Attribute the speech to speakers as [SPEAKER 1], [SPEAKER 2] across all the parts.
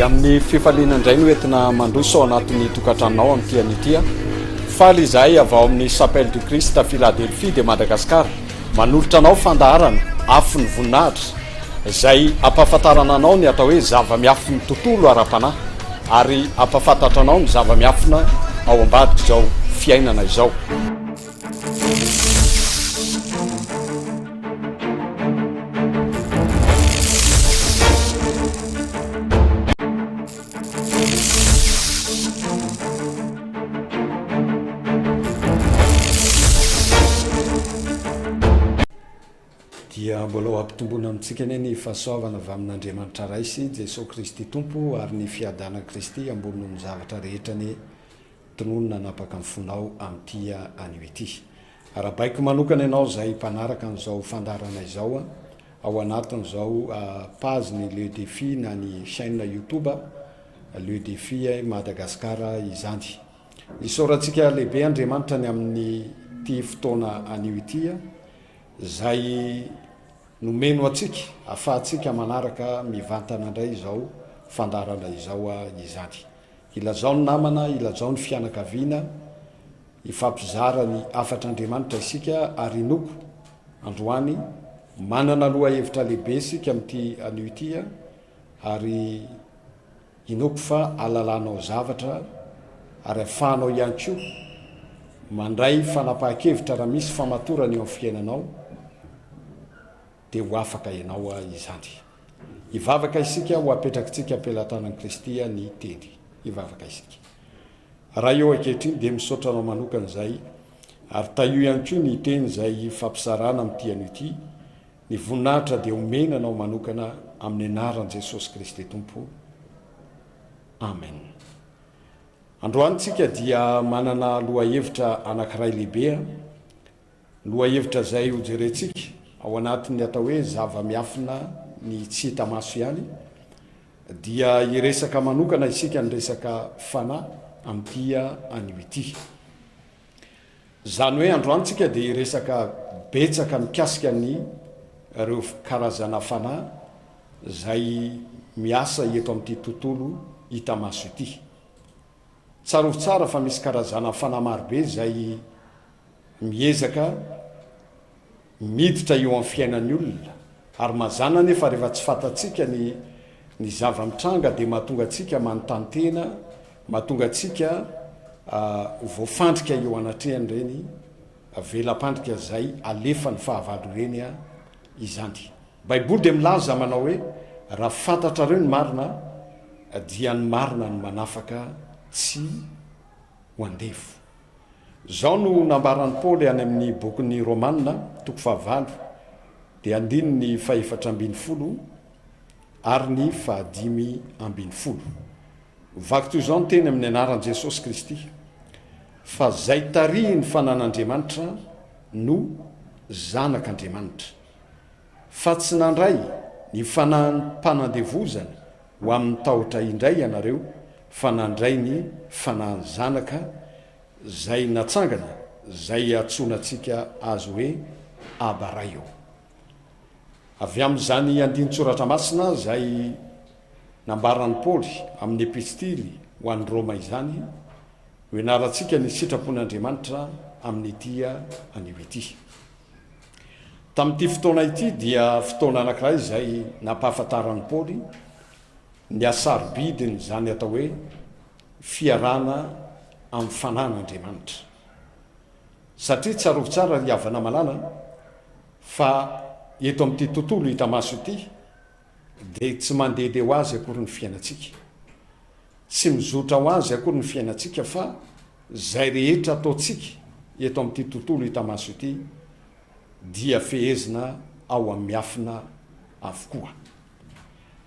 [SPEAKER 1] Dia amin'ny fifaliana indray no entina mandroso ao anatin'ny tokantranonao amin'ity anio ity. Faly izahay avy ao amin'ny Chapelle du Christ Philadelphie de Madagascar manolotra anao fandaharana Afon'ny Voninahitra izay ampahafantarana anao ny atao hoe zava-miafin'ny tontolo ara-panahy ary hampahafantatra anao ny zava-miafina ao ambadik'izao fiainana izao. Dia mbola ho ampitomboina amintsika anie ny fahasoavana avy amin'Andriamanitra Ray sy Jesoa Kristy Tompo ary ny fiadanan'i Kristy ambony noho ny zavatra rehetra anie Tonony nanapaka ny fonao amin'ity anio ity. Arahabaiko manokana ianao izay mpanaraka an'izao fandaharana izao ao anatin'izao page ny Le Défi na ny chaîne YouTube Le Défi Madagascar izany. Isaorantsika lehibe Andriamanitra ny amin'ity fotoana anio ity izay nomeny ho antsika ahafahantsika manaraka mivantana indray izao fandaharana izao izany. Ilazao ny namana, ilazao ny fianakaviana, hifampizara ny hafatr'Andriamanitra isika ary inoako androany manana lohahevitra lehibe isika amin'ity anio ity ary inoako fa ahalalanao zavatra ary ahafahanao ihany koa mandray fanapahan-kevitra raha misy famatorana eo amin'ny fiainanao dia ho afaka ianao izany. Hivavaka isika ho apetrakitsika am-pelatanan'i Kristy ny Teny. Hivavaka isika. Ray ô, ankehitriny dia misaotra Anao manokana izahay, ary tahio ihany koa ny Teny izay hifampizarana amin'ity anio ity. Ny voninahitra dia omena Anao manokana amin'ny anaran'i Jesosy Kristy Tompo. Amen. Androany tsika dia manana lohahevitra anankiray lehibe. Lohahevitra izay hojerentsika ao anatin'ny atao hoe zava-miafina ny tsy hita maso ihany dia hiresaka manokana isika ny resaka fanahy amin'ity anio ity. Izany hoe androany tsika dia hiresaka betsaka mikasika ny ireo karazana fanahy izay miasa eto amin'ity tontolo hita maso ity. Tsarovy tsara fa misy karazana fanahy marobe izay miezaka miditra eo amin'ny fiainan'ny olona ary mazàna anefa rehefa tsy fantatsika ny ny zava-mitranga dia mahatonga antsika manontany tena, mahatonga antsika ho voafandrika eo anatrehan'ireny vela-pandrika izay alefan'ny fahavalo ireny izany. Baiboly dia milaza manao hoe raha fantatrareo ny marina dia ny marina no manafaka tsy ho andevo. Izao no nambaran'i Paoly any amin'ny bokin'ny Romana, toko fahavalo, dia andininy fahefatra ambin'ny folo ary ny fahadimy ambin'ny folo. Vaky toy izao ny teny amin'ny anaran'i Jesosy Kristy, Fa izay tarihin'ny fanan'Andriamanitra no zanak'Andriamanitra. Fa tsy nandray ny fanahin'ny mpanandevozana ho amin'ny tahotra indray ianareo, fa nandray ny fanahin'ny Zanaka izay natsangana, izay iantsoana antsika Azy hoe, Aba Ray ô. Avy amin'izany andinin-tsoratra masina izay nambaran'i Paoly amin'ny epistily ho an'ny Roma izany no ianarantsika ny sitrapon'Andriamanitra amin'ity anio ity. Tamin'ity fotoana ity dia fotoana anankiray izay nampahafantaran'i Paoly ny hasarobidin'izany atao hoe fiarahana amin'ny fanan'Andriamanitra. Satria tsarovy tsara ry havana malala fa eto amin'ity tontolo hita maso ity dia tsy mandehandeha ho azy akory ny fiainantsika. Tsy mizotra ho azy akory ny fiainantsika fa izay rehetra ataontsika eto amin'ity tontolo hita maso ity dia fehezina ao amin'ny miafina avokoa.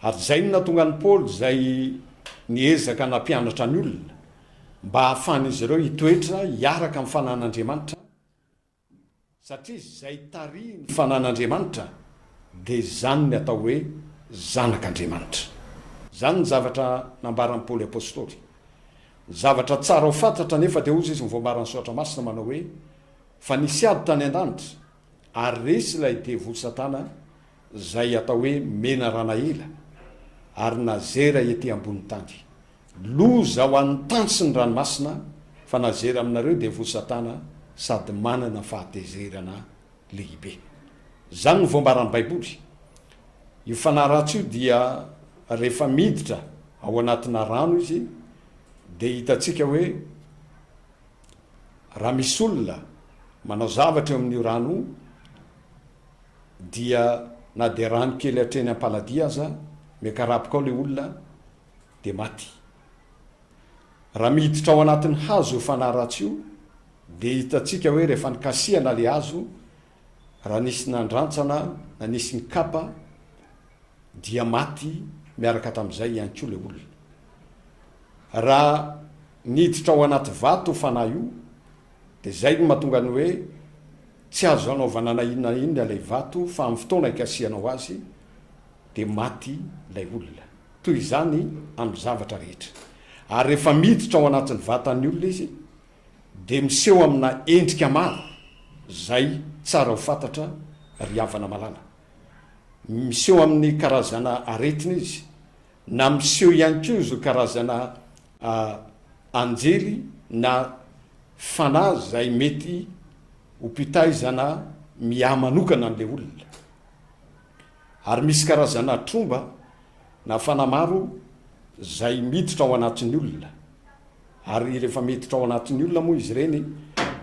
[SPEAKER 1] Ary izay no nahatonga an'i Paoly izay niezaka nampianatra ny olona mba hahafahan'izy ireo hitoetra hiaraka amin'ny fanan'Andriamanitra, satria izay tarihin'ny fanan'Andriamanitra dia izany ny atao hoe zanak'Andriamanitra. Izany ny zavatra nambaran'i Paoly Apostoly. Ny zavatra tsara ho fantatra anefa dia hozy izy ny voamaran'ny Soratra Masina manao hoe, Fa nisy ady tany an-danitra, ary resy ilay devoly Satana izay atao hoe menarana ela. ary nazera ety ambony tany. Loza ho an'ny tany sy ny ranomasina fa nazera aminareo devoly satana sady manana fahatezerana lehibe. Izany no voambaran'ny Baiboly. Io fanahy ratsy io dia rehefa miditra ao anatina rano izy dia hitantsika hoe raha misy olona manao zavatra eo amin'io rano io dia na dia rano kely hatreny am-paladia aza miakarapoka ao ilay olona dia maty. Raha miditra ao anatin'ny hazo io fanahy ratsy io dia hitantsika hoe rehefa nikasihana ilay hazo, raha nisy nandrantsana na nisy nikapa dia maty miaraka tamin'izay ihany koa ilay olona. Raha niditra ao anaty vato io fanahy io dia izay no mahatonga ny hoe tsy azo anaovana na inona na inona ilay vato fa amin'ny fotoana ikasihanao azy dia maty ilay olona. Toy izany amin'ny zavatra rehetra. Ary rehefa miditra ao anatin'ny vatan'ny olona izy dia miseho amina endrika maro izay tsara ho fantatra ry havana malala. Miseho amin'ny karazana aretina izy na miseho ihany koa izy ho karazana anjely na fanahy izay mety ho mpitaizana miahy manokana an'ilay olona. Ary misy karazana tromba na fanahy maro izay miditra ao anatin'ny olona. Ary rehefa miditra ao anatin'ny olona moa izy ireny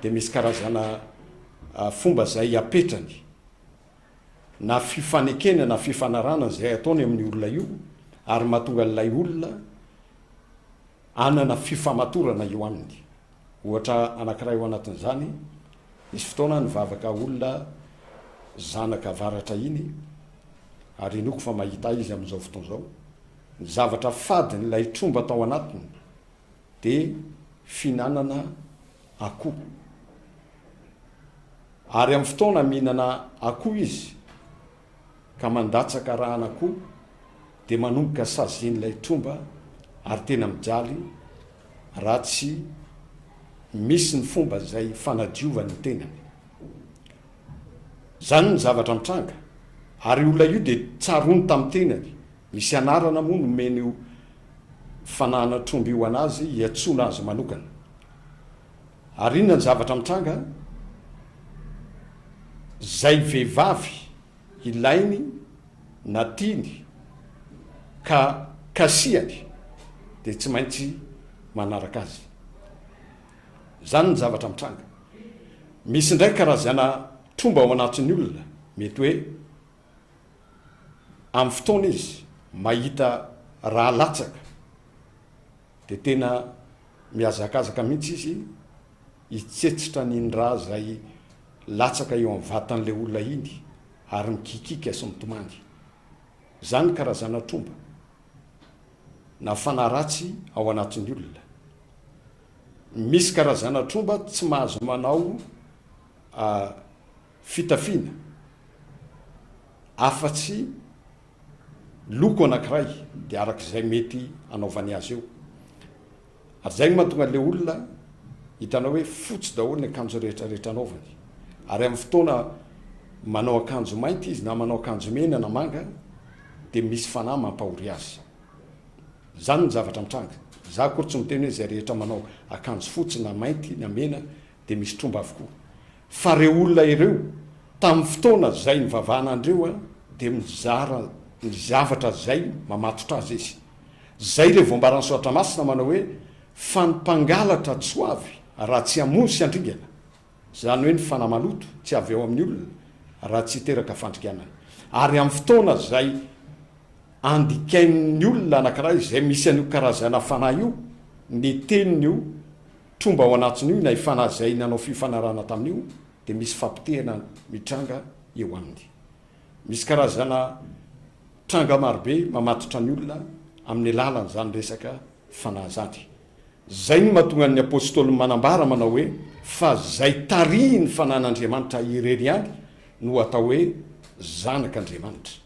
[SPEAKER 1] dia misy karazana fomba izay apetrany na fifanekena na fifanarahana izay ataony amin'io olona io ary mahatonga an'ilay olona hanana fifamatorana eo aminy. Ohatra anankiray ao anatin'izany, nisy fotoana nivavaka olona zanaka avaratra iny, ary inoako fa mahita ahy izy amin'izao fotoana izao, ny zavatra fadin'ilay tromba tao anatiny dia fihinanana akoho. Ary amin'ny fotoana mihinana akoho izy ka mandatsaka ràn'akoho dia manomboka sazian'ilay tromba ary tena mijaly raha tsy misy ny fomba izay fanadiovany ny tenany. Izany ny zavatra mitranga ary io olona io dia tsaroany tamin'ny tenany, misy anarana moa nomen'io fanahana tromba io an'azy hiantsoana azy manokana. Ary inona ny zavatra mitranga? Izay vehivavy ilainy na tiany ka kasihany dia tsy maintsy manaraka azy. Izany ny zavatra mitranga. Misy indray karazana tromba ao anatin'ny olona, mety hoe amin'ny fotoana izy mahita raha latsaka dia tena mihazakazaka mihitsy izy hitsetsitra an'iny rà izay latsaka eo amin'ny vatan'ilay olona iny ary mikikiaka sy mitomany. Izany karazana tromba na fanahy ratsy ao anatin'ny olona. Misy karazana tromba tsy mahazo manao fitafiana afa-tsy loko anankiray dia araka izay mety hanaovany azy eo. Ary izay no mahatonga an'ilay olona hitanao hoe fotsy daholo ny akanjo rehetra rehetra anaovany. Ary amin'ny fotoana manao akanjo mainty izy na manao akanjo mena na manga dia misy fanahy mampahory azy. Izany ny zavatra mitranga. Izaho akory tsy miteny hoe izay rehetra manao akanjo fotsy na mainty na mena dia misy tromba avokoa. Fa reo olona ireo tamin'ny fotoana zay nivavahana andreo a dia mizara ny zavatra zay mamatotra azy izy. Zay le voambaran'ny soratra masina manao hoe fa ny mpangalatra tsy ho avy raha tsy hamono sy handringana. Zany hoe ny fanahy maloto tsy avy ao amin'ny olona raha tsy hiteraka fandringanana. Ary amin'ny fotoana zay andikain'ny olona anakiray izay misy an'io karazana fanahy io ny tenin'io Tromba ao anatin'io ilay fanahy izay nanao fifanarahana tamin'io dia misy fampotehana mitranga eo aminy. Misy karazana tranga marobe mamatotra ny olona amin'ny alalan'izany resaka fanahy izany. Izay no mahatonga ny Apostoly manambara manao hoe fa izay tarihin'ny fanahin'Andriamanitra irery ihany no atao hoe zanak'Andriamanitra.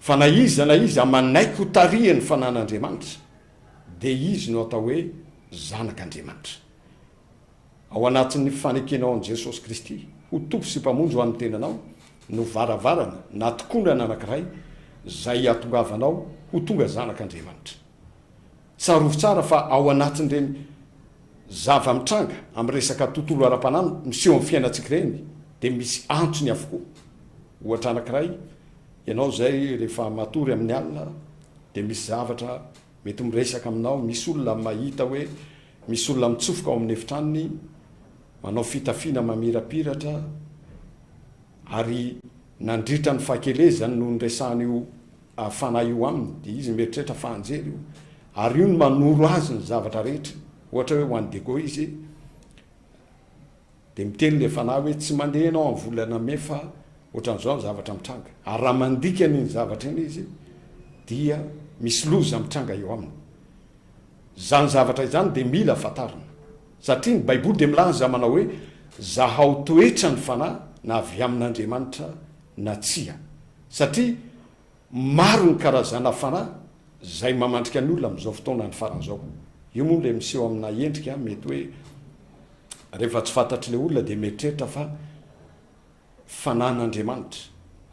[SPEAKER 1] Fa na iza na iza manaiky ho tarihin'ny fanahin'Andriamanitra dia izy no atao hoe zanak'Andriamanitra. Ao anatin'ny fanekenao an'i Jesosy Kristy ho Tompo sy Mpamonjy ho an'ny tenanao no varavarana na tokonana anankiray izay hahatongavanao ho tonga zanak'Andriamanitra. Tsarovy tsara fa ao anatin'ireny zava-mitranga amin'ny resaka tontolo ara-panahy miseho amin'ny fiainantsika ireny dia misy antony avokoa. Ohatra anankiray, ianao izay rehefa matory amin'ny alina dia misy zavatra mety miresaka aminao, misy olona mahita hoe misy olona mitsofoka ao amin'ny efitranony, manao fitafiana mamirapiratra, ary nandritra ny fahakelezany no niresahany io fanahy io aminy, dia izy mieritreritra fa anjely io, ary io no manoro azy ny zavatra rehetra, ohatra hoe ho an'i Diego izy, dia miteny ilay fanahy hoe tsy mandeha ianao amin'ny volana mey fa ohatran'izao ny zavatra mitranga, ary raha mandika an'iny zavatra iny izy dia misy loza mitranga eo aminy. Izany zavatra izany dia mila fantarina. Satria ny Baiboly dia milaza manao hoe, Zahao toetra ny fanahy na avy amin'Andriamanitra na tsia. Satria maro ny karazana fanahy izay mamandrika ny olona amin'izao fotoana ny farany izao. Io moa ilay miseho amina endrika mety hoe rehefa tsy fantatr'ilay olona dia mieritreritra fa fanan'Andriamanitra.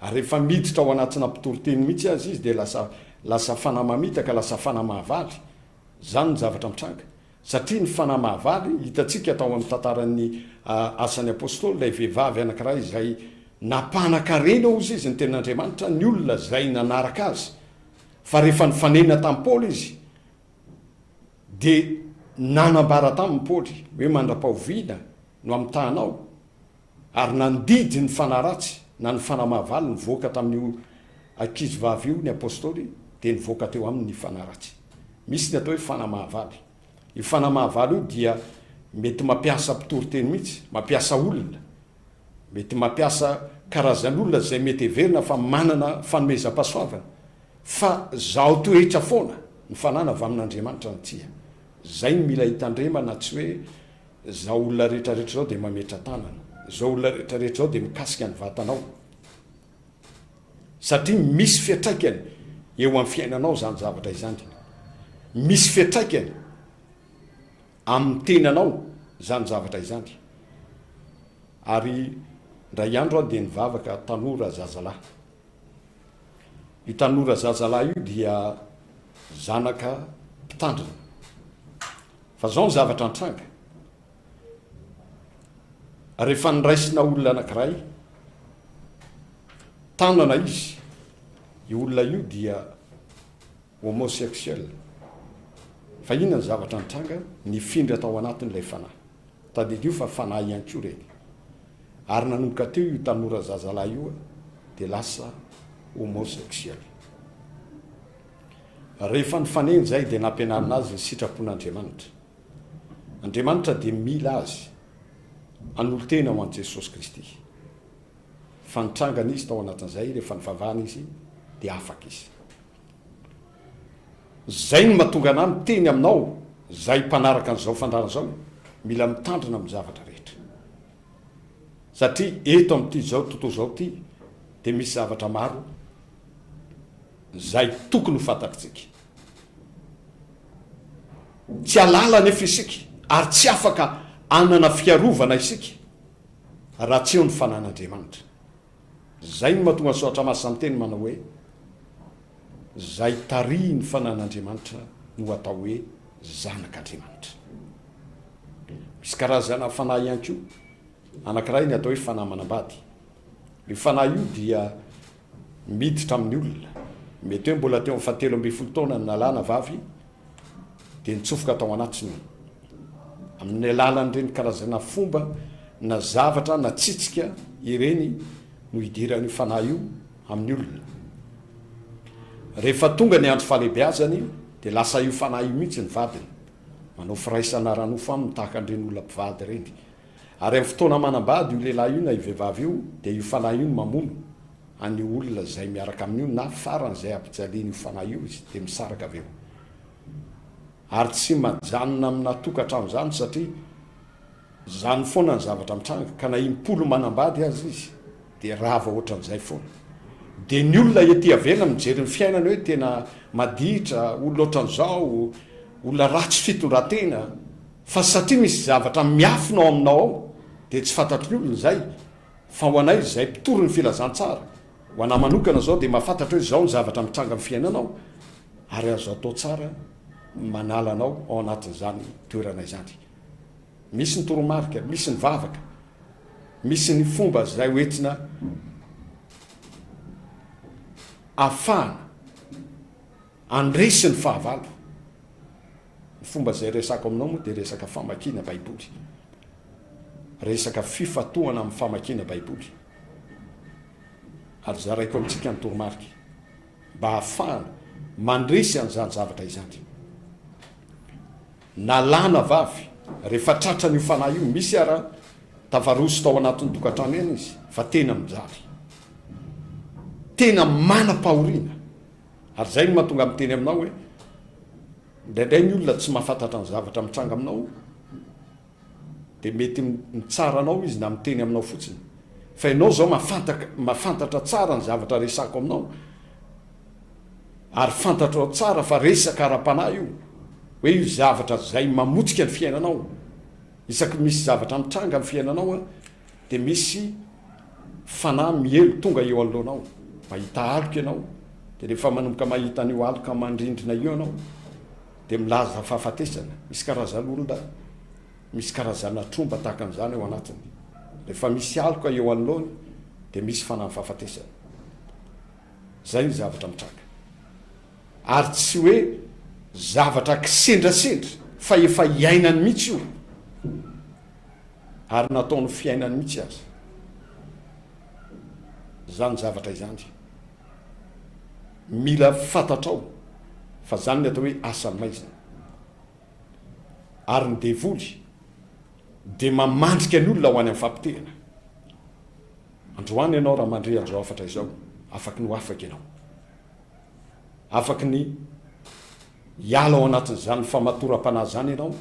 [SPEAKER 1] Ary rehefa miditra ao anatina mpitoriteny mihitsy aza izy dia lasa lasa fanahy mamitaka, lasa fanahy mahavaly. Izany ny zavatra mitranga. Satria ny fanahy mahavaly, hitantsika tao amin'ny tantaran'ny Asan'ny Apostoly, ilay vehivavy anankiray izay nampanan-karena hozy izy ny tenin'Andriamanitra, ny olona izay nanaraka azy. Fa rehefa nifanena tamin'i Paoly izy, dia nanambara taminy Paoly hoe mandra-pahoviana no hamitahanao? Ary nandidy ny fanahy ratsy na ny fanahy mahavaly nivoaka tamin'io ankizivavy io ny Apostoly, dia nivoaka teo aminy ny fanahy ratsy. Misy ny atao hoe fanahy mahavaly. Io fanahy mahavaly io dia mety mampiasa mpitory teny mihitsy, mampiasa olona, mety mampiasa karazan'olona izay mety heverina fa manana fanomezam-pahasoavana, fa zaho toetra foana ny fanana avy amin'Andriamanitra no tia. Izay no mila hitandremana tsy hoe Zao olona rehetra rehetra zao dia mametra tanana, zao olona rehetra rehetra zao dia mikasika ny vatanao. Satria misy fiatraikany eo amin'ny fiainanao izany zavatra izany. Misy fiatraikany amin'ny tenanao izany zavatra izany. Ary indray andro aho dia nivavaka tanora zazalahy. Io tanora zazalahy io dia zanaka mpitandrina. Fa zao ny zavatra nitranga, rehefa niraisina olona anankiray tanana izy, io olona io dia homosexuel. Fa inona ny zavatra nitranga? Nifindra tao anatiny ilay fanahy. Tadidio fa fanahy ihany koa ireny. Ary nanomboka teo io tanora zazalahy io dia lasa homosexuel. Rehefa nifanena izay dia nampianarina azy ny sitrapon'Andriamanitra. Andriamanitra dia mila azy hanolo-tena ho an'i Jesosy Kristy. Fa nitrangana izy tao anatin'izay, rehefa nivavahana izy dia afaka izy. Izay no mahatonga anah miteny aminao izay mpanaraka an'izao fandaharana izao, mila mitandrina amin'ny zavatra rehetra. Satria eto amin'ity izao tontolo izao ity dia misy zavatra maro izay tokony ho fantatritsika. Tsy halala anefa isika ary tsy afaka hanana fiarovana isika raha tsy eo ny fanan'Andriamanitra. Izay no mahatonga ny Soratra Masina miteny manao hoe, Izay tarihin'ny fanan'Andriamanitra no atao hoe zanak'Andriamanitra. Misy karazana fanahy ihany koa. Anankiray ny atao hoe fanahy manambady. Io fanahy io dia miditra amin'ny olona. Mety hoe mbola teo amin'ny fahatelo ambinifolo taona ny na lahy na vavy dia nitsofoka tao anatiny io. Amin'ny alalan'ireny karazana fomba na zavatra na tsitsika ireny no idiran'io fanahy io amin'ny olona. Rehefa tonga ny andro fahalehibeazany dia lasa io fanahy io mihitsy ny vadiny. Manao firaisana ara-nofo aminy tahaka an'ireny olona mpivady ireny. Ary amin'ny fotoana manambady io lehilahy io na io vehivavy io dia io fanahy io no mamono an'io olona izay miaraka aminy io na faran'izay ampijalian'io fanahy io izy dia misaraka avy eo. Ary tsy majanona amina tokantrano izany satria izany foana ny zavatra mitranga ka na impolo manambady aza izy dia rava ohatran'izay foana. Dia ny olona ety avelany mijery ny fiainany hoe tena maditra, olona ohatran'izao, olona ratsy fitondratena, fa satria misy zavatra miafina ao aminao ao dia tsy fantatry ny olona izay, fa ho anay izay mpitory ny filazantsara, ho anah manokana izao dia mahafantatra hoe izao ny zavatra mitranga amin'ny fiainanao. Ary azo atao tsara ny manala anao ao anatin'izany toerana izany. Misy ny toromarika, misy ny vavaka, misy ny fomba izay hoentina ahafahana handresy ny fahavalo. Ny fomba izay resako aminao moa dia resaka famakiana Baiboly. Resaka fifantohana amin'ny famakiana Baiboly. Ary zaraiko amintsika ny toromarika mba hahafahana mandresy an'izany zavatra izany. Na lahy na vavy, rehefa tratran'io fanahy io, misy ara tafaroso tao anatin'ny tokantrano ihany izy fa tena mijaly. Tena manam-pahoriana. Ary izay no mahatonga miteny aminao hoe, indraindray ny olona tsy mahafantatra ny zavatra mitranga aminao, dia mety mitsara anao izy na miteny aminao fotsiny. Fa ianao izao mahafantaka, mahafantatra tsara ny zavatra resako aminao, ary fantatrao tsara fa resaka ara-panahy io, hoe io zavatra izay mamotika ny fiainanao. Isaky misy zavatra mitranga amin'ny fiainanao an, dia misy fanahy mielo tonga eo anoloanao. Mahita aloka ianao, dia rehefa manomboka mahita an'io aloka mandrindrina io ianao, dia milaza fahafatesana. Misy karazan'olona, misy karazana tromba tahaka an'izany ao anatiny. Rehefa misy aloka eo anoloany, dia misy fanahy fahafatesana. Izay ny zavatra mitranga. Ary tsy hoe zavatra kisendrasendra fa efa iainany mihitsy io. Ary nataony fiainany mihitsy aza. Izany zavatra izany. Mila fantatrao fa izany ny atao hoe asan'ny maizina. Ary ny devoly dia mamandrika ny olona ho any amin'ny fampotehana. Androany ianao raha mandre an'izao hafatra izao, afaky ny ho afaka ianao. Afaky ny hiala ao anatin'izany famatoram-panahy izany ianao,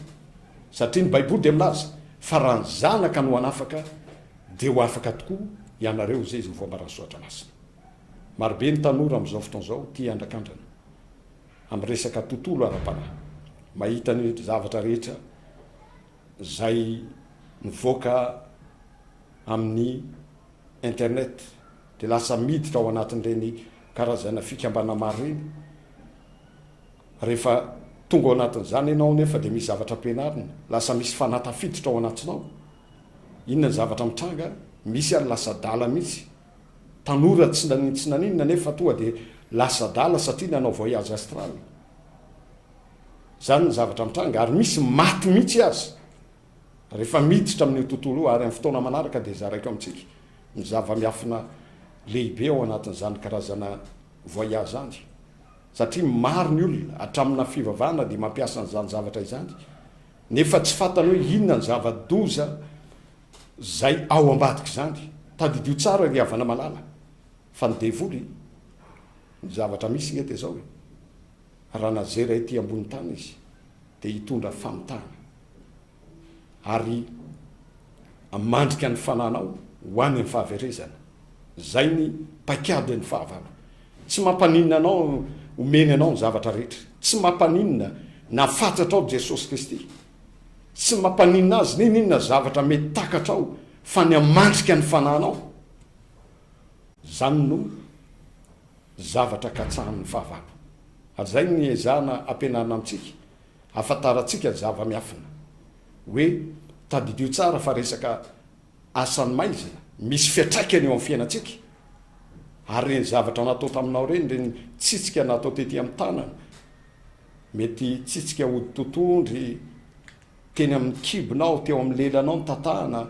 [SPEAKER 1] satria ny Baiboly dia milaza fa raha ny Zanaka no hanafaka dia ho afaka tokoa ianareo, izay izy voambaran'ny Soratra Masina. Marobe ny tanora amin'izao fotoana izao tia handrakandrana amin'ny resaka tontolo ara-panahy, mahita ny zavatra rehetra izay mivoaka amin'ny internet dia lasa miditra ao anatin'ireny karazana fikambana maro ireny. Rehefa tonga ao anatin'izany ianao nefa dia misy zavatra ampianarina, lasa misy fanahy tafiditra ao anatinao. Inona ny zavatra mitranga? Misy ary lasa adala mihitsy. Tanora tsy nanin tsy naninona nefa tonga dia lasa adala satria nanao voyage astral. Izany ny zavatra mitranga ary misy maty mihitsy aza rehefa miditra amin'io tontolo io ary amin'ny fotoana manaraka dia zaraiko amintsika ny zava-miafina lehibe ao anatin'izany karazana voyage izany satria maro ny olona hatramina fivavahana dia mampiasa an'izany zavatra izany nefa tsy fantany hoe inona ny zava-doza izay ao ambadik'izany. Tadidio tsara ry havana malala fa ny devoly ny zavatra misy nge dia izao e. Raha nazera ety ambony tany izy dia hitondra famitahana ary hamandrika ny fananao ho any amin'ny fahaverezana. Izay ny paikadin'ny fahavalo. Tsy mampaninona anao omeny anao ny zavatra rehetra. Tsy mampaninona na fantatrao Jesosy Kristy. Tsy mampaninona azy n'inon'inona zavatra mety takatrao fa ny hamandrika ny fananao. Izany no zavatra katsahan'ny fahavalo. Ary izay no iezahana ampianarina amintsika, ahafantarantsika ny zava-miafina. Hoe, tadidio tsara fa resaka asan'ny maizina, misy fiantraikany eo amin'ny fiainantsika. Ary ireny zavatra natao taminao ireny, ireny tsitsika natao tety amin'ny tanana, mety tsitsika hodi-totohondry, teny amin'ny kibonao, teo amin'ny lelanao notatahana,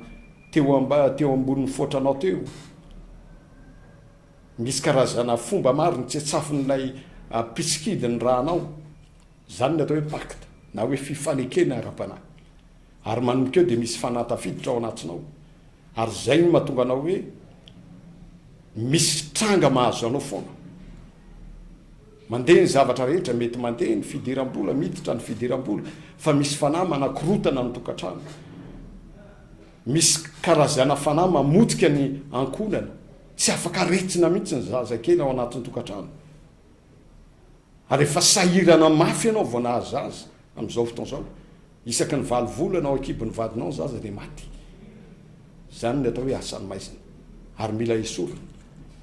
[SPEAKER 1] teo amba, teo ambonin'ny foatranao teo. Misy karazana fomba maro ny tsetsafin'ilay mpisikidy ny rànao. Izany ny atao hoe pacte na hoe fifanekena ara-panahy. Ary manomboka eo dia misy fanahy tafiditra ao anatinao. Ary izay no mahatonga anao hoe misy tranga mahazo anao foana. Mandeha ny zavatra rehetra, mety mandeha ny fidiram-bola, miditra ny fidiram-bola, fa misy fanahy manakorotana ny tokantrano. Misy karazana fanahy mamotika ny ankohonana. Tsy afaka aretina mihitsy ny zaza kely ao anatin'ny tokantrano. Ary efa sahirana mafy ianao vao nahazo zaza amin'izao fotoana izao. Isaky ny valo volana ao an-kibon'ny vadinao ny zaza dia maty. Izany ny atao hoe asan'ny maizina. Ary mila esorina.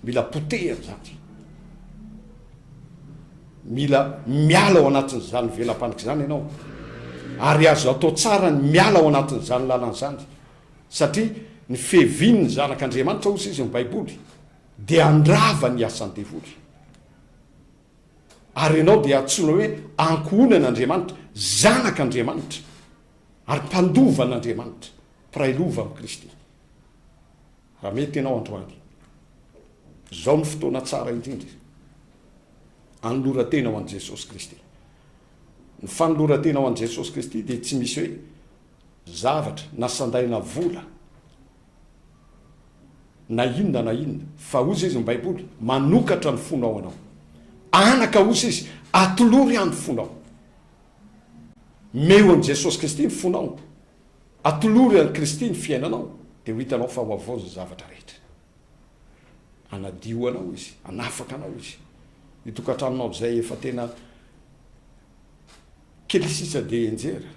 [SPEAKER 1] Mila potehina izany. Mila miala ao anatin'izany vela-pandrika izany ianao. Ary azo atao tsara ny miala ao anatin'izany lalana izany. Satria ny fiavian'ny Zanak'Andriamanitra, hoy izy ny Baiboly, dia handrava ny asan'ny devoly. Ary ianao dia antsoina hoe ankohonan'Andriamanitra, zanak'Andriamanitra, ary mpandova an'Andriamanitra, mpiray lova amin'i Kristy. Raha mety ianao androany, izao no fotoana tsara indrindra hanoloran-tena ho an'i Jesosy Kristy. Ny fanoloran-tena ho an'i Jesosy Kristy dia tsy misy hoe zavatra na sandaina vola na inona na inona, fa hozy izy ny Baiboly, manokatra ny fonao anao. Anaka hozy izy, atolory ahy ny fonao. Meo an'i Jesosy Kristy ny fonao. Atolory an'i Kristy ny fiainanao dia ho hitanao fa ho havaozy ny zavatra rehetra. Hanadio anao Izy, hanafaka anao Izy. Io tokantranonao izay efa tena kely sisa dia hianjera,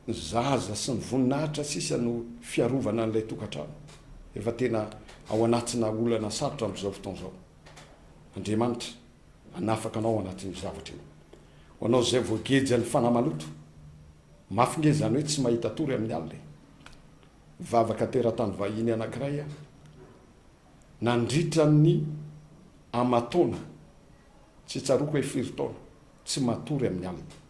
[SPEAKER 1] ny zaza sy ny voninahitra sisa no fiarovana an'ilay tokantrano. Efa tena ao anatina olana sarotra amin'izao fotoana izao. Andriamanitra hanafaka anao ao anatin'io zavatra io. Ho anao izay voagejan'ny fanahy maloto, Mafy nge izany hoe tsy mahita tory amin'ny alina e. Nivavaka teratany vahiny anankiray aho nandritra ny aman-taona, tsy tsaroako hoe firy taona, tsy matory amin'ny alina.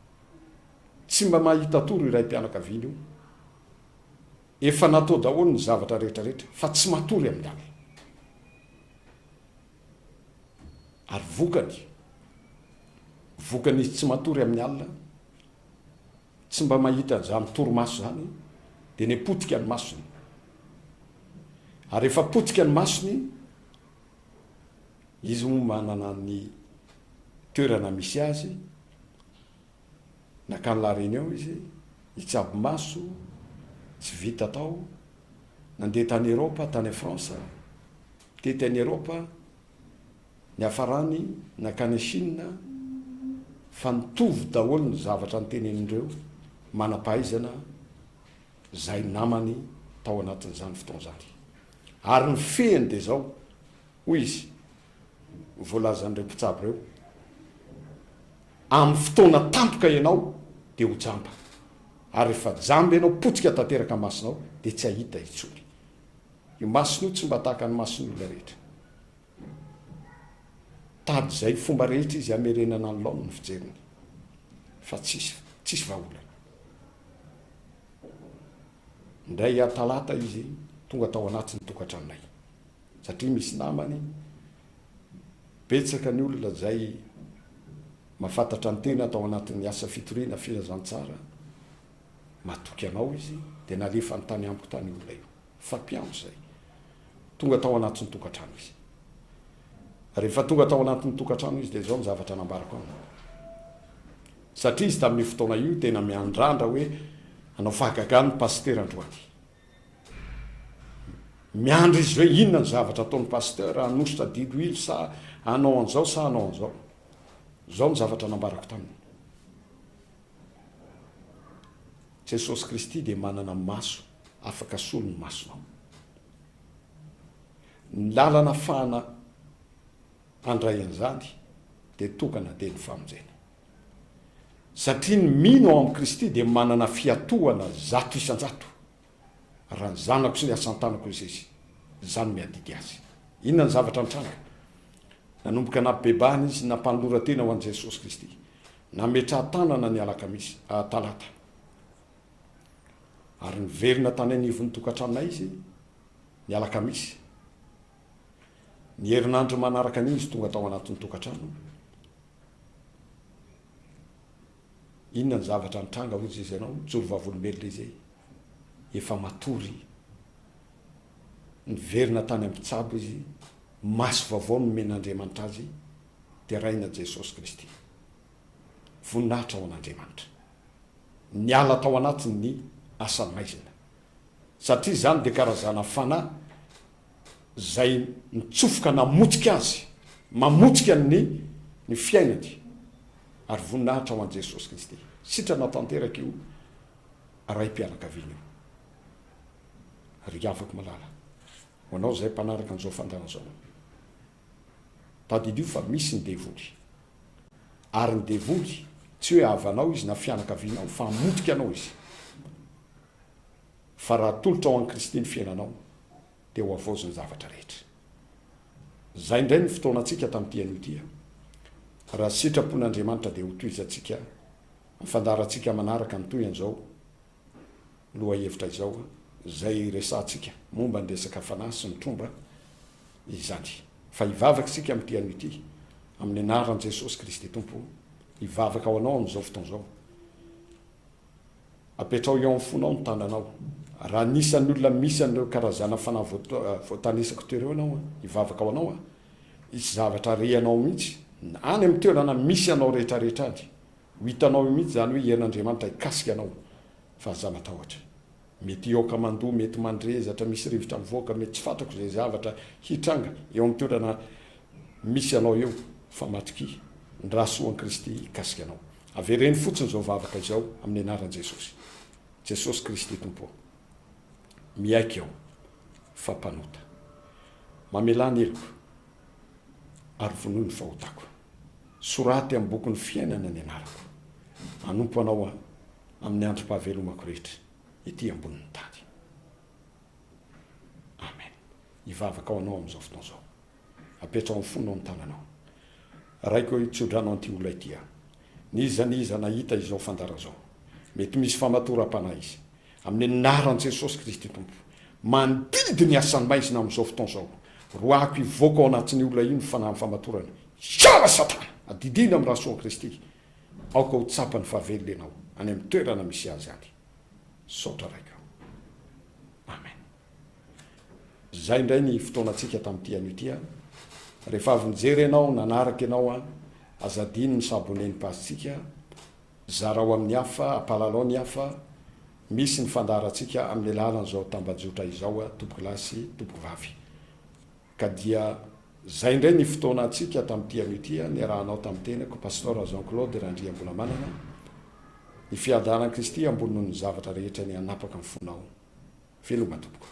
[SPEAKER 1] Tsy mba mahita tory io raim-pianakaviana io. Efa natao daholo ny zavatra rehetra rehetra fa tsy matory amin'ny alina. Ary vokany, vokany izy tsy matory amin'ny alina, tsy mba mahita an'izany torimaso izany, dia ne potika ny masony. Ary rehefa potika ny masony, izy moa manana ny toerana misy azy, nakany La Réunion izy, hitsabo maso, tsy vita tao, nandeha tany Eropa, tany France, tety any Eropa, Niafarany nankany Chine fa nitovy daholo ny zavatra notenenin'ireo manam-pahaizana izay namany tao anatin'izany fotoana izany. Ary ny fehiny dia izao, hoy izy, voalazan'ireo mpitsabo ireo, amin'ny fotoana tampoka ianao dia ho jamba. Ary rehefa jamba ianao, potika tanteraka ny masonao, dia tsy hahita intsony. Io masony io tsy mba tahaka ny mason'ny olona rehetra. Tady izay fomba rehetra izy hamerenana ny laoniny ny fijeriny fa tsisy tsisy vahaolana. Indray talata izy tonga tao anatin'ny tokantranonay satria misy namany betsaka ny olona izay mahafantatra ny tena tao anatin'ny asa fitoriana filazantsara matoky anao izy dia nalefany tany amiko tany io olona io. Fampiantso izay. Tonga tao anatin'ny tokantrano izy. Rehefa tonga tao anatin'ny tokantrano izy dia izao ny zavatra nambarako aminy. Satria izy tamin'io fotoana io tena miandrandra hoe hanao fahagagana ny pasitera androany. Miandry izy hoe inona ny zavatra ataon'ny pasteur, hanosotra diloilo sa hanao an'izao sa hanao an'izao. Izao ny zavatra nambarako taminy. Jesosy Kristy dia manana maso afaka asolo ny masonao. Ny lalana afahana handray an'izany dia tokana dia ny famonjena. Satria ny mino ao amin'i Kristy dia manana fiatohana 100%. Raha ny zanako sy ny asan-tanako izy, izaho no miadidy azy. Inona ny zavatra nitranga? Nanomboka nampibebahana izy, nampanoloran-tena ho an'i Jesosy Kristy. Nametraha-tanana ny alakamisy, talata. Ary niverina tany anivon'ny tokantranonay izy ny alakamisy. Ny herinandro manaraka an'iny izy tonga tao anatin'ny tokantrano. Inona ny zavatra nitranga hoy izy ianao mijoro vavolombelona izy efa matory. Niverina tany amin'ny mpitsabo izy, maso vaovao nomen'Andriamanitra azy, deraina Jesosy Kristy. Voninahitra ho an'Andriamanitra. Niala tao anatiny ny asan'ny maizina. Satria izany dia karazana fanahy izay mitsofoka namotika azy, mamotika ny ny fiainany. Ary voninahitra ho an'i Jesosy Kristy. Sitrana tanteraka io raim-pianakaviana io. Ry havako malala, ho anao izay mpanaraka an'izao fandaharana izao, tadidio fa misy ny devoly. Ary ny devoly, tsy hoe havanao izy na fianakavianao, fa hamotika anao izy. Fa raha atolotrao an'i Kristy ny fiainanao, dia ho havaozy ny zavatra rehetra. Izay indray ny fotoanantsika tamin'ity anio ity. Raha sitrapon'Andriamanitra dia hotohizantsika ny fandaharantsika manaraka ny toy an'izao lohahevitra izao, izay resahantsika momba ny resaka fanahy sy ny tromba izany. Fa hivavaka isika amin'ity anio ity, amin'ny anaran'i Jesosy Kristy Tompo, hivavaka ho anao amin'izao fotoana izao. Apetraho eo amin'ny fonao ny tananao. Raha anisan'ny olona misy an'ireo karazana fanahy voatanisako teo ireo ianao, hivavaka ho anao aho. Hisy zavatra rehanao mihitsy, any amin'ny toerana misy anao rehetrarehetra any. Ho hitanao eo mihitsy izany hoe herin'Andriamanitra hikasika anao. Fa aza matahotra. Mety hihoaka mandoa, mety mandrezatra, misy rivotra mivoaka, mety tsy fantako izay zavatra hitranga eo amin'ny toerana misy anao eo, fa matokia, ny rà soan'i Kristy hikasika anao. Avereno fotsiny izao vavaka izao amin'ny anaran'i Jesosy. Jesosy Kristy Tompo ô, miaiky aho fa mpanota. Mamelà ny heloko ary vonoy ny fahotako. Soraty amin'ny bokin'ny fiainana ny anarako. Hanompo Anao aho amin'ny androm-pahavelomako rehetra ety ambonin'ny tany. Amen. Hivavaka ho anao amin'izao fotoana izao. Apetraho amin'ny fonao ny tananao. Raiko ô, tsodrano an'ity olona ity aho. N'iza n'iza nahita izao fandarana izao. Mety misy famatoram-panahy izy. Amin'ny anaran'i Jesosy Kristy Tompo. Mandidy ny asan'ny maizina amin'izao fotoana izao. Roahako hivoaka ao anatin'io olona io ny fanahin'ny famatorana. Hiala Satana! Adidiana amin'ny rà soan'i Kristy. Aoka ho tsapany fa velona ianao any amin'ny toerana misy azy any. Misaotra Raiko. Amen. Izay indray ny fotoanantsika tamin'ity anio ity an. Rehefa avy nijery ianao, nanaraka ianao an, aza adino ny s'abonner ny page-tsika, zarao amin'ny hafa, ampahalalao ny hafa, misy ny fandaharantsika amin'ny alalan'izao tambajotra izao tompokolahy sy tompokovavy. Ka dia zay indray ny fotoanantsika tamin'ity anio ity an, niarahanao tamin'ny tenako Pasteur Jean Claude Randriambolamanana, ny fiadanan'i Kristy ambony noho ny zavatra rehetra ny hanapaka ny fonao. Veloma tompoko.